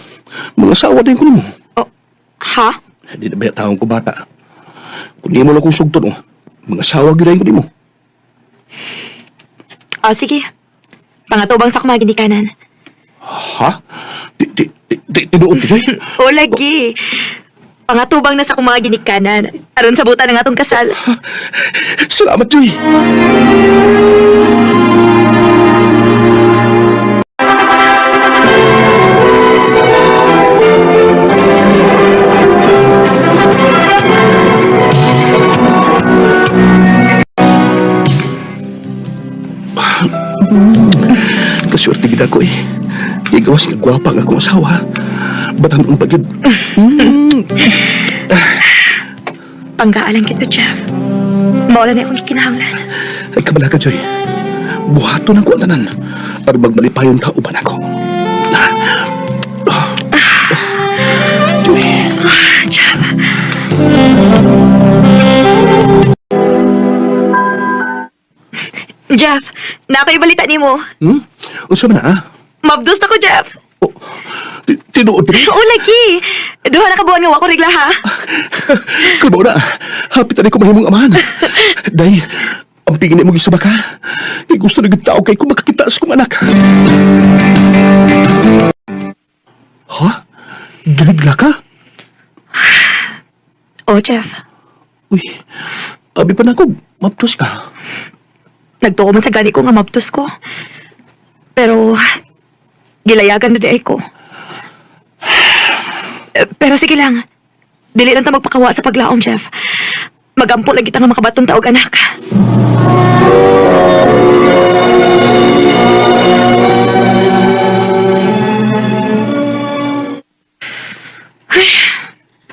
mga asawa din ko nimo. Oh, ha? Di na ba taong ko bata? Kung nimo lang kong sugton, oh, mga asawa gyud ko nimo. Oh, sige. Pangatubang sa akong mga ginikanan. Ha? Di, di, di, di, tinuod ti, Joy? O, lagi. Pangatubang na sa akong mga ginikanan. Aron sa buta ng atong kasal. Salamat, Joy. Kaswerte gid ako eh. Kay gawas nga gwapa ang akong asawa. Batanon pa gyud. Panggaan kita, Jeff. Maula na akong gikinahanglan. Ay kabala ka, Joy. Buhaton ako ang tanan para magmalipayon ka uban ako. Joy. Jeff. Jeff, nakaibalitan nimo. Hmm? Unsa man na, ah? Mabdos na ko, Jeff. Oh, tinuod ba? Oo, lagi. Duha na ka buwan nga wa ko regla, ha? Kabaw na, hapit na ko mahimong amahan. Day, ang pingin mo gisaba ka. Kay gusto na gyud tao kay kung makakita sa kong anak. Ha? Girigla ka? Oh, Jeff. Uy, abi pa na ako, maptos ka. Nagtuo man sa gani ko nga mabdos ko. Pero, gilayagan na di ay ko. Eh, pero sige lang. Dili lang ta magpakawa sa paglaom, Jeff. Magampo lagi ta nga makabaton ta og anak.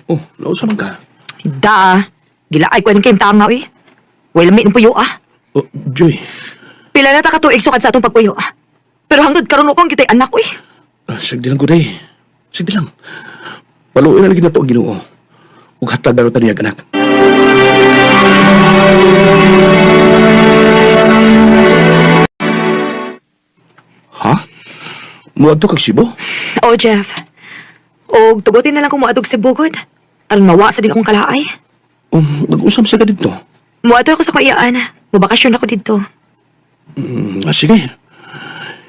Oh, nausa man ka. Da, gilaay ko aning kayong tanga, eh. Wala may puyo, ah. Oh, Joy, Pila na ta katuig sukad sa atong pagpuyo. ah. Pero hangtod karon upang kita'y anak, eh. ah, sige lang ko, day. Sige lang. Paluin na lagi na to ang ginoo. Ug hatag na ta niya, anak. Ha? Muadto kag Cebu? Oh, Jeff. Og tugutin na lang kung moadog sa bugod. Aron mawa sa din akong kalaay. Mag-usam sa ka dito. Muadto ako sa kaiyaan. Mabakasyon ako dito. Sige.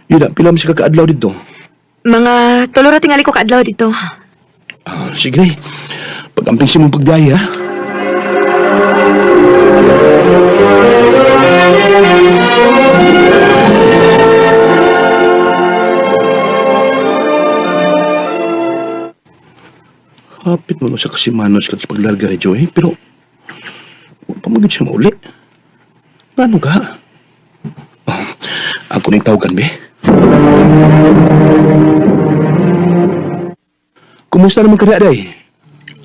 Yun na, pila mo siya kakaadlaw dito. Mga tulo ra tingali ko kaadlaw dito. Ah, sige. Pag-amping si mong pagbiyahe, ha? Hapit mo no sa kasimanos kat sa paglarga ni Joy, pero wa pa magid siya mauli. Ngano ka? Oh, ako ning tawagan, be. Kumusta naman ka day?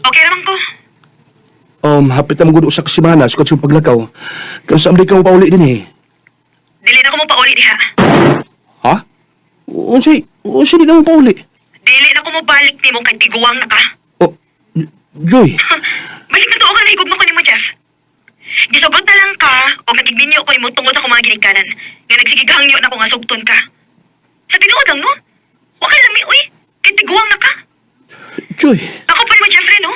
Okay naman ko. Hapit na magud usa ka semana sukad sa paglakaw. Kaya sa ka mo pauli din eh. Dili na ko mo pauli diha. Ha? Unsay, unsay di na mo pauli? Dili na ko mo balik nimo kay tiguang na ka. Oh, Joy, Balik na tuo ka nahigugma ko nimo, Jeff. Gisugot na lang ka o natigninyo ko nimo tungod sa akong mga ginikanan. Nga nagsigigahangyo na ko nga sugton ka. Sa tinuod lang, no? Wa kay lami, uy. Kay tiguang na ka. Joy. Ako pa nimo, Jeffrey, no?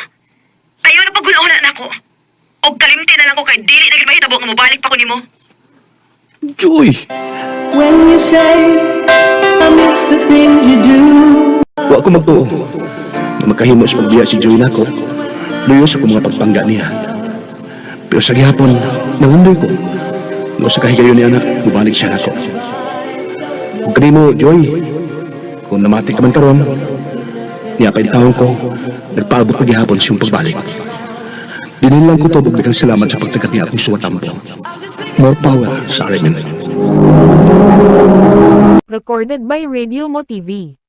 Ayaw na pagulaw na nako. Og kalimti na lang ko kay dili na gid mahitabo nga mobalik pa ko nimo. Joy! When you say I miss the things you do. Wa ko magtuo na magkahimo sa pagbiya si Joy nako. Luyo sa akong mga pagpangga niya. Pero sa gihapon, nangandoy ko. Nga sa kahigayon niya anak, mubalik siya nako. Kung kanimo, Joy, kung namati ka man karon, niya pa taon ko, nagpaabot pa gihapon siyang pagbalik. Dinin lang ko to, og daghang salamat sa pagtagat niya akong suwatampo. More power sa RMN. Recorded by Radio Mo TV.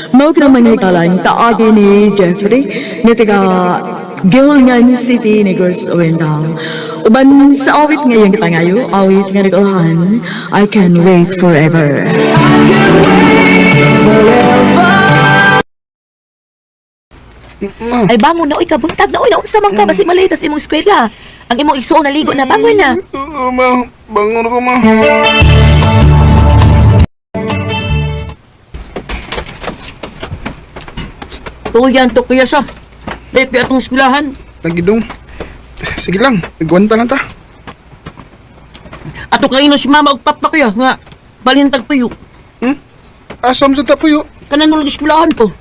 Mao kina manghikalan kaagi ni Jeffrey nga taga Gilngan City, Negros Oriental. Uban sa awit ngayong gipangayo, awit nga nag-uhan, I Can Wait Forever. Ay bangon na oy, kabuntag na oy, naunsa man ka basi malitas imong eskwela. Ang imong igsuon naligo na, bangon na. Oo, ma. Bangon ako, ma. Tuyan to kuya sa. Dahil kuya atong eskwelahan. Nagidong. Sige lang, nagwanta lang ta. Ato kaino si mama og papa kuya nga balintag tuyo. Hmm? Asam sa tapuyo? Kanan nulog eskwelahan ko.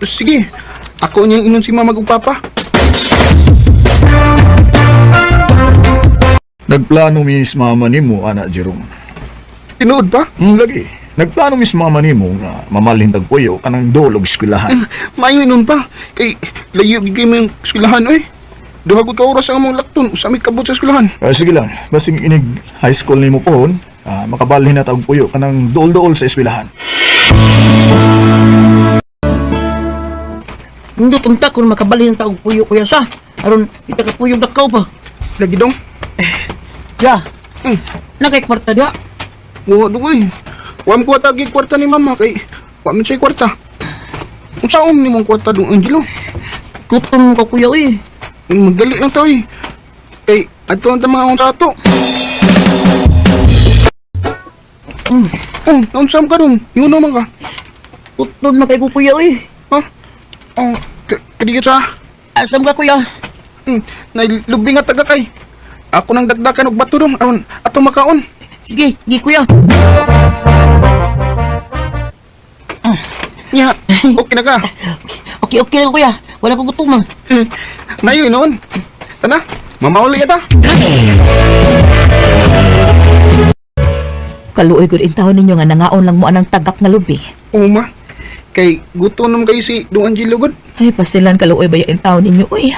Sige, ako niyang inon si mama ug papa. Nagplano mi sa mama nimo, ana Jerome. Tinuod pa? Lagi. Nagplano mi sa mama nimo nga mamalhin tagpuyo kanang dolog eskwelahan. Maayo inon pa. Kay layo gid kay mo yung eskwelahan oy. Duha gud ka oras ang among lakton usa mi kabot sa eskwelahan. Sige lang, basing inig high school nimo pohon, makabalhin na tag puyo kanang dool-dool sa eskwelahan. Hindi tunta kung makabalhin ta og puyo kuya sa. Aron kita ka puyo dakaw pa. Lagi dong. Ya. Nagay kwarta diha. Wa dugoy. Wa mo kuha tagi kwarta ni mama kay wa man siya kwarta. Unsa om nimong kwarta dong Angelo? Gutom ko kuya oy. Magdali lang ta oy. Kay adto ang ta mga sa ato. Oh, unsa man ka dong? Ingon man ka. Gutom na kay ko kuya oy. Ha? Oh, kadigit sa. Asam ka kuya? Nailubing nga taga kay. Ako nang dagdakan og bato dong aron ato makaon. Sige, gi kuya. Nya, okay na ka. Okay, okay lang kuya. Wala ko gutom ah. Nayo noon. Tana, mamauli ta. Kaluoy gud intawon ninyo nga nangaon lang mo anang tagak nga lubi. Oo ma. Kay gutom naman kayo si Dong Angelo gud. Ay pasilan kaluoy ba yung intawon ninyo oy.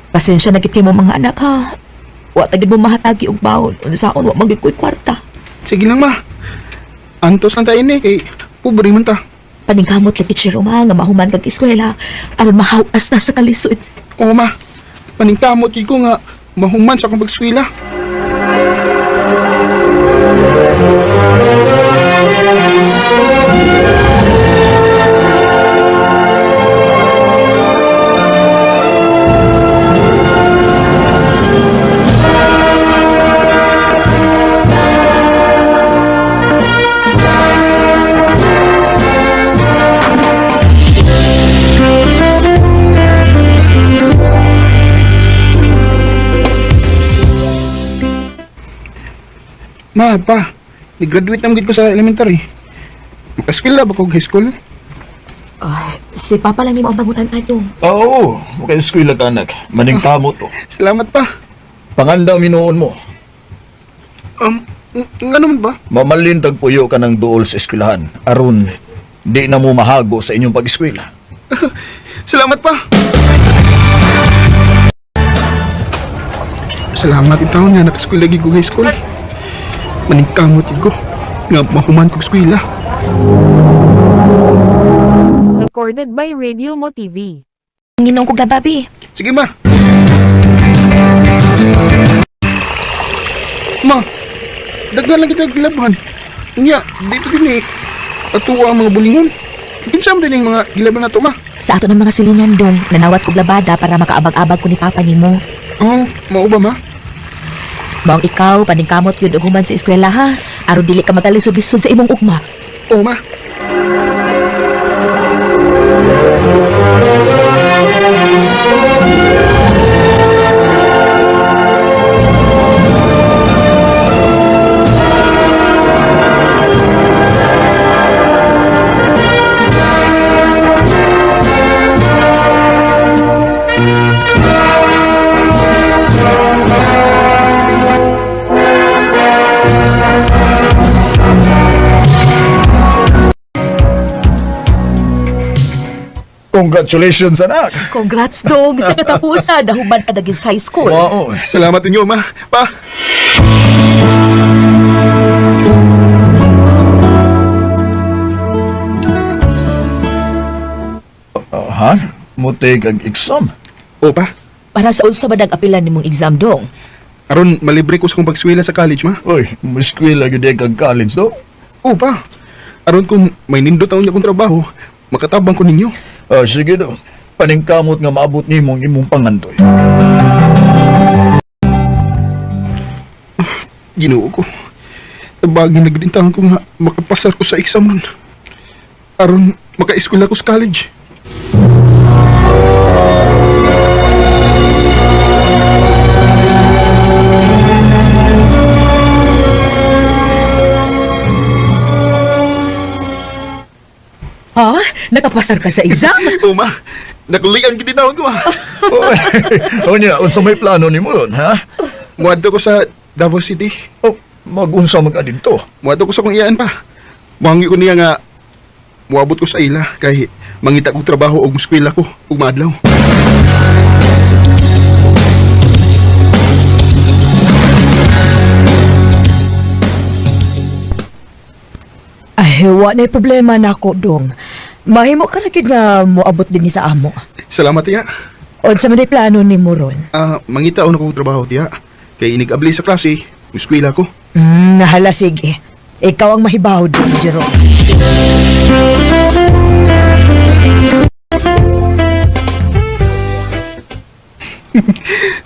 Pasensya na gid kay mo mga anak ha. Wa ta gid mo mahatagi og baon. Unsaon wa man gid ko'y kwarta. Sige lang ma. Antos lang tayo ni kay pobre man ta. Paningkamot lagi Jerome ha, nga mahuman kag eskwela aron mahawas na sa kalisod. Oo ma. Paningkamot gid ko nga mahuman sa akong pagskwela. Ma, pa. Nag-graduate naman gid ko sa elementary. Makaskwela ba ko high school? Ay, si Papa lang nimo ang pangutan ato. Oo, maka eskwela ka anak. Maningkamot to. Salamat pa. Panganda minuon mo. Ngano man ba? Mamalin tagpuyo ka ng dool sa eskwelahan. Aron, di na mo mahago sa inyong pag-eskwela. Salamat pa. Salamat itaw nga nakaskwela gid ko high school. Maningkamot gid ko nga mahuman kog eskwela. Recorded by Radio Mo TV. Nginom kog lababi. Sige ma. Ma, daghan lang kita gilaban. Nya, dito din eh. Atuwa ang mga bulingon. Kinsa man din ang mga gilaban nato ma? Sa ato ng mga silingan dong, nanawat kog labada para makaabag-abag ko ni Papa nimo. Oh, mao ba ma? Maong ikaw, paningkamot yun og human sa eskwela ha. Aron dili ka magkalisod-lisod sa imong ugma. Oo ma. Congratulations, anak. Congrats, dong, sa katapusan. Nahuman ka naging sa high school. Wow. Salamat ninyo, ma. Pa. Ha? Mutig ang exam. O pa. Para sa unsa ba nag-apilan nimong exam, dong? Aron malibre ko sa kong pagswela sa college, ma. Uy, muskwela gyud kag college do. O pa. Aron kung may nindot ang unya kong trabaho, makatabang ko ninyo. Ah, sige do. Paningkamot nga maabot nimo ang imong pangandoy. Ginoo ko. Tabagin na gud ko nga makapasar ko sa exam ron. Aron makaeskwela ko sa college. Ha? Nakapasar ka sa exam? O ma, nakulian gid taon ko ma. Unya, unsa may plano nimo ron, ha? Muadto ko sa Davao City. Oh, magunsa man ka didto. Muadto ko sa kong iyaan pa. Muhangyo ko niya nga muabot ko sa ila kay mangita kog trabaho og eskwela ko ug maadlaw. Ay, wa na problema nako dong. Mahimo ka na gid nga moabot din sa amo. Salamat tiya. Unsa man day plano nimo ron? Ah, mangita na ko og trabaho tiya. Kay inig-abli sa klase, eskwela ko. Nahala sige. Ikaw ang mahibaw dong, Jerome.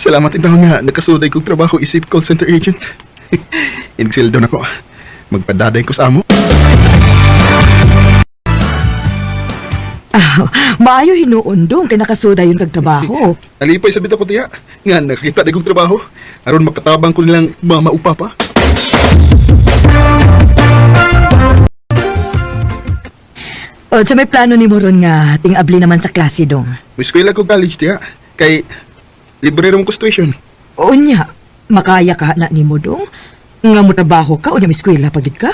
Salamat intaw nga nakasuday kog trabaho isip call center agent. Inigsildo na ko. Magpadaday ko sa amo. Ah, maayo hinuon dong kay nakasuda yun kag trabaho. Alipay sa bitaw ko tiya. Nga nakakita na kong trabaho. Aron makatabang ko nilang mama o papa. Unsa may plano nimo ron nga ting-abli naman sa klase dong? Eskwela ko college tiya. Kay libre ra mo ko tuition. Unya, makaya ka na nimo dong? Nga mo trabaho ka unya eskwela pa gid ka?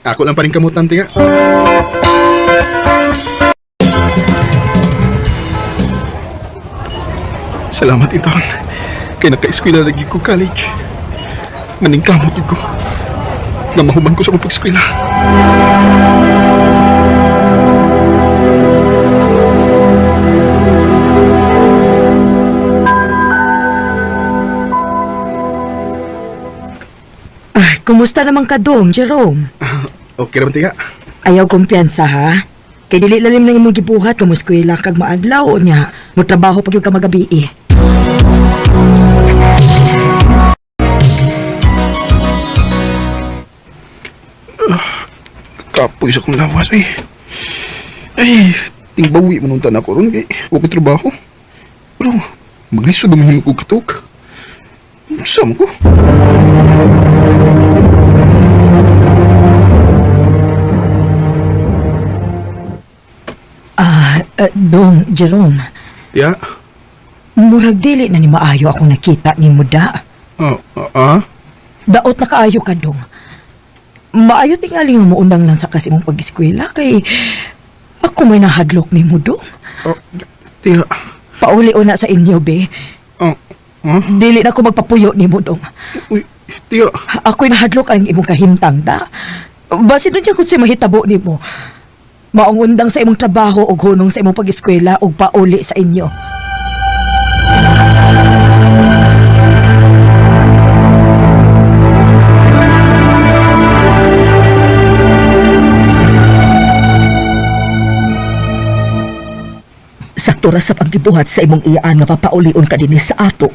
Ako lang pa rin kamutan tiya. Salamat intaon. Kay naka-eskwela lagi ko college. Maningkamot yun ko. Nga mahuman ko sa akong pag-eskwela. Ah, kumusta naman ka dong, Jerome? Okay raman tiya. Ayaw kumpiyansa ha. Kay dili lalim lang imong gibuhat kung eskwela kag maadlaw unya, mo trabaho pag yung ka magabi eh. Kapoy sa akong lawas eh. Ay, tingbawi mo nung tanak ko ron kay wa ko trabaho. Pero maglisod naman ko katok. Unsa man ko? Ah, dong, Jerome. Tiya. Murag dili na ni maayo akong nakita ni da. Ah, ah, ah? Daot na kaayo ka dong. Maayo tingali nga moundang lang sa kasi mong pag-eskwela kay ako may nahadlok ni mo dong. Oh, tiya. Pauli una sa inyo, be. Oh, huh? Dili na ko magpapuyo ni mo dong. Uy, tiya. Ako'y nahadlok ang imong kahimtang da. Basin nun kung si mahitabo nimo. Maong undang sa imong trabaho ug hunong sa imong pag-eskwela ug pauli sa inyo. Sakto ra sa paggibuhat sa imong iyaan nga papaulion ka dinhi sa ato.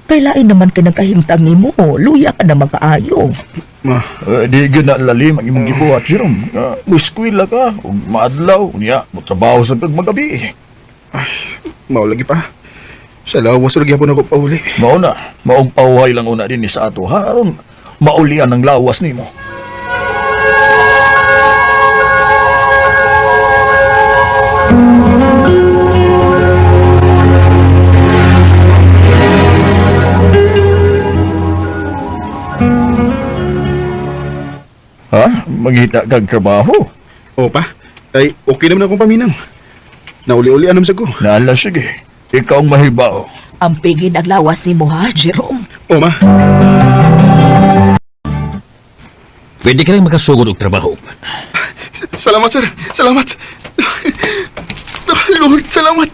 Kay lain naman kay nagkahimtang nimo, luya ka naman kaayo. Ma, Di gyud na lalim ang imong gibuhat, Jerome. Muskwela ka ug maadlaw unya, mo trabaho sa kag magabi. mao lagi pa. Sa lawas ra gyapon ako pauli. Mao na, maong pauhay lang una dinhi sa ato ha aron maulian ang lawas nimo. Ha? Mangita kag trabaho? O pa, ay okay naman akong paminaw. Nauli-uli anam sa ko. Nala, sige. Ikaw ang mahibaw. Ampingin ang lawas nimo ha, Jerome. O ma. Pwede ka rin makasugod og trabaho. Salamat, sir. Salamat. Lord, salamat.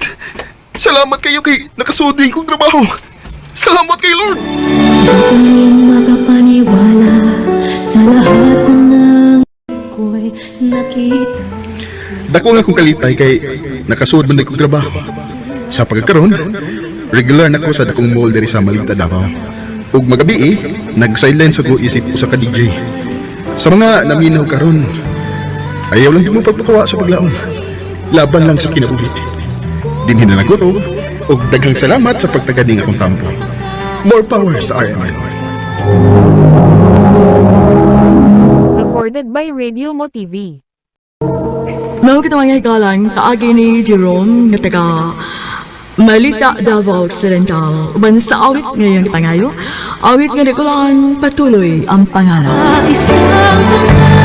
Salamat kayo kay nakasuod din kong trabaho. Salamat kay Lord. Makapaniwala sa lahat ng ko'y nakita. Dako nga kong kalipay kay nakasuod man kong trabaho. Sa pagkakaroon, regular na ko sa dakong mall diri sa Malita, Davao. Ug magabi eh, nag-sideline sa ko isip usa ka DJ. Sa mga naminaw karon, ayaw lang di mo pagpakawa sa paglaom. Laban lang sa kinabuhi. Dinhi na lang ko to, ug daghang salamat sa pagtagad ning akong tampo. More power sa RMN. Recorded by Radio Mo TV. Mao kita mga higalang kaagi ni Jerome nga taga Malita, Davao Occidental. Uban sa awit ngayong pangayo. Awit nga nikulaan, patuloy ang pangarap. Isang